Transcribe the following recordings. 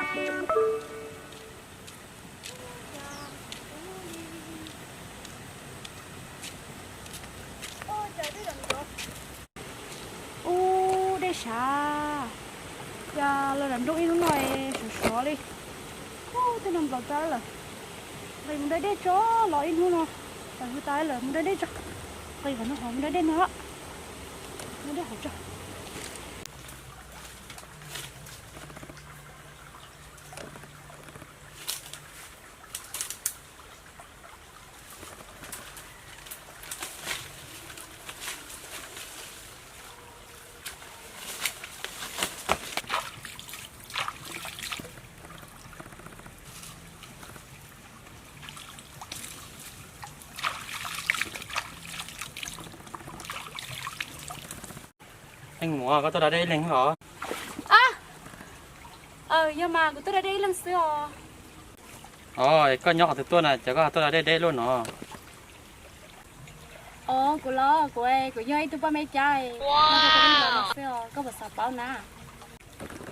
Ub, dej sav, cas los nram nroog ib hnub no sov sov li. Ub, tej no nplaum tag lawm. Nqis mus da dej tso, los ib hnub no tawm hws tas lawm, mus da dej tso. Nqis qhov no, mus da dej no, da dej hauv tso. Leej muam, koj tuaj da dej ib leeg os? Yog mas, kuv tuaj da dej ib leeg xwb os. Os, koj nyob qhov twg tuaj na, cas koj ho tuaj da dej deb luaj no? Os, kuv los kuv, kuv yog ib tug poj me cas, xwb os, koj puas xav paub na?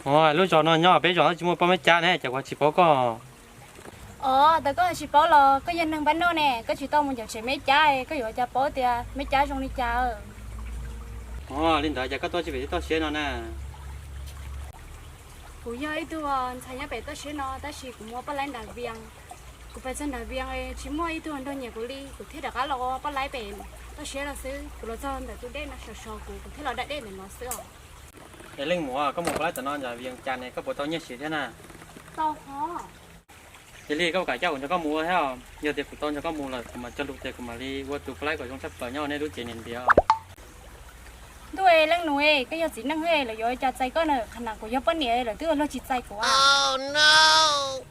Os, lub zos no nyob peb zos tsis muaj poj me cas ne, cas kuv tsis paub koj? Os, tas koj tsis paub los koj yog neeg npab noj ne, koj tsis tau mus ncaws tsev me cas, koj yuav ua cas paub tias me cas zoo li cas? Os, li ntawd cas koj tuaj tsis pem toj siab no na? Kuv yog ib tug ntxhais nyob pem toj siab no tab sis kuv mus ua poj laib nram Vias. Kuv pais txog nram Vias tsis muaj ib tug nrog nyiam kuv li, kuv thiaj rov qab los ua poj laib pem toj siab no xwb. Kuv los txog ntawm tus dej no sov sov kuv, kuv thiaj los da dej ntawm no xwb os. Es leej muam, koj mus poj laib tam no nram Vias cas ne, koj puas tau nyiaj siv thiab na? Tau hov. Yog li koj puas kam coj kuv nrog koj mus ua thiab? Yog tias kuv tau nrog koj mus lawm kuv mam cog lus tias kuv mam li ua tus poj laib kom zoo tshaj plaws nyob nej lub tsev niam ntiav. Ntuj, leej nus, koj yog txiv neej lawv yuav ua cas txais koj na, qhov no kuv yog poj niam lawv twb ua luag tsis txais kuv.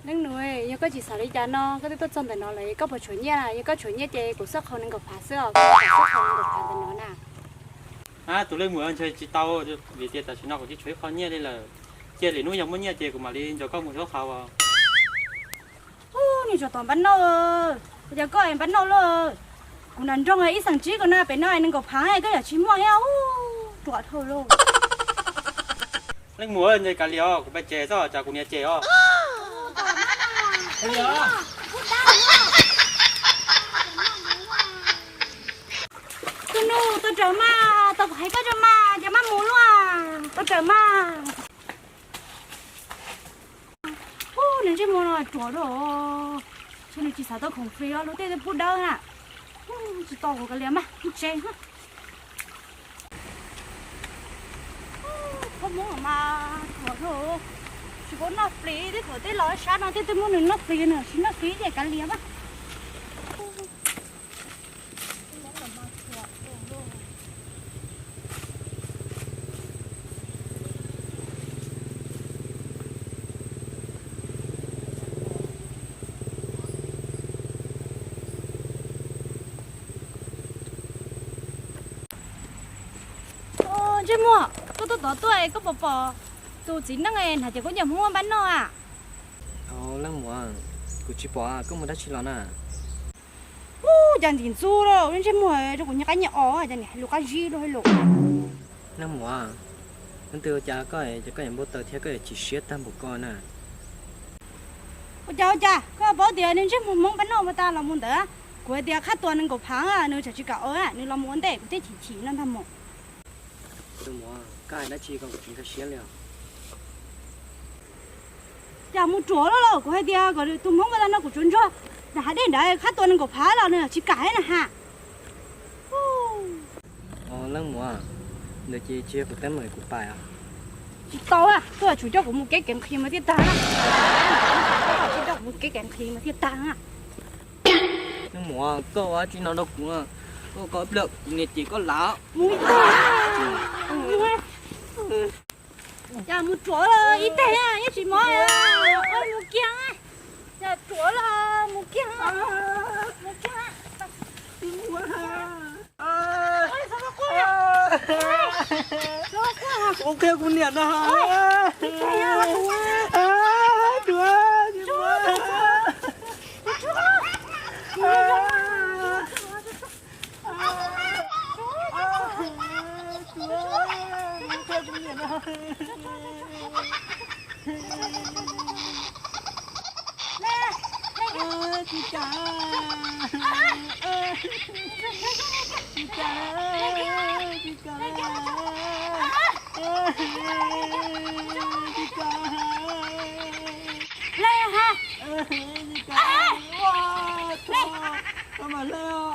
Leej nus, yog koj tsis xav li cas no koj twb tuaj txog ntawm no lawm, koj puas tshuav nyiaj? Yog koj tshuav nyiaj ces kuv xoj qhau nees nkaum phav xwb os, kuv xoj qhau nees nkaum phav ntawm no na. Ab, tus leej muam, ntshe tsis tau, vim tias tam sim no kuv tsis tshuav ib qho nyiaj li lawm. Cia lwm hnub yog muaj nyiaj ces kuv mam li nrog koj mus xyuas qhauv os. Ub, niag tsov tom npab noj, ua cas koj es npab noj luaj? Kuv nram nroog ib xeem tsib, kuv na pem no nees nkaum phav koj yam tsis muaj thiab, ub, ruam dhau lauj. Leej muam, ntshe kav liam os, kuv pais tsev xwb, tsam kuv niam cem os. Tus nus, tau rawm mas, tau kuv hais koj tso mas, cas maj mus luaj, tau rawm mas. Ub, nws ntsej muag no ruam lauj, ntshe nws tsis xav tau khoom free os, luag tej twb pub dawb na. Tsis tau, kuv kav liam mas, mus tsev. Phob Hmoob mas ruam lauj, tsis paub noj free, tej thaum tej los sab no tej twb muab nws noj free, nws tsis noj free ces kav liam mas. Ntsej muag, koj tuaj tod tuaj es koj puas pom tus txiv neej hnav cev khaub ncaws Hmoob npab noj a? Leej muam, kuv tsis pom, koj mus dab tsi los na? Ub, cas ntim ntxub lawm, ntsej muag rau kuv nyias qab nyias os, cas nim hais lus qab zib luaj hais lus. Leej muam, leej twg ua cas koj, cas koj yuav npau taws thiab koj yuav chim siab tag npaum ko na? Ua cas ua cas, koj paub tias nws ntsej muag Hmoob npab noj ua tas los mus ntawd, kuv hais tias qhab tua nees nkaum phav, nws tseem tsis kam ua, nws los mus ua ntej kuv thiaj chim chim no ntag mog. Tus muam, koj hais dab tsi kom kuv tsis nkag siab li os? Cas mus ruam lawm lauj, kuv hais tias kom tus Hmoob ua tas no kuv tsuas ntsuag nram hav dej nrad qhab tua nees nkaum phav los nws tsis kam na ha. Leej muam, ntawd ces tsis yog kuv teeb meem, kuv pais os. Tsis tau, koj yuav tsum coj kuv mus kev kev nqhis mas thiaj tag na. Koj tsis coj kuv mus kev kev nqhis mas thiaj tag na. Leej muam, koj ua dab tsi no rau kuv? Koj kov pliag kuv niam cem koj lawm. Mus ib teg. Cas mus ruam lawm ib teg, yeej tsis mob. Mus kiag. Cas ruam lawm, mus kiag. Mus kiag. Ua qhia kuv niam no. Tsis kam, tsis kam, tsis kam, tsis kam, tsis kam, tsis kam, tsis kam, tsis kam, tsis kam.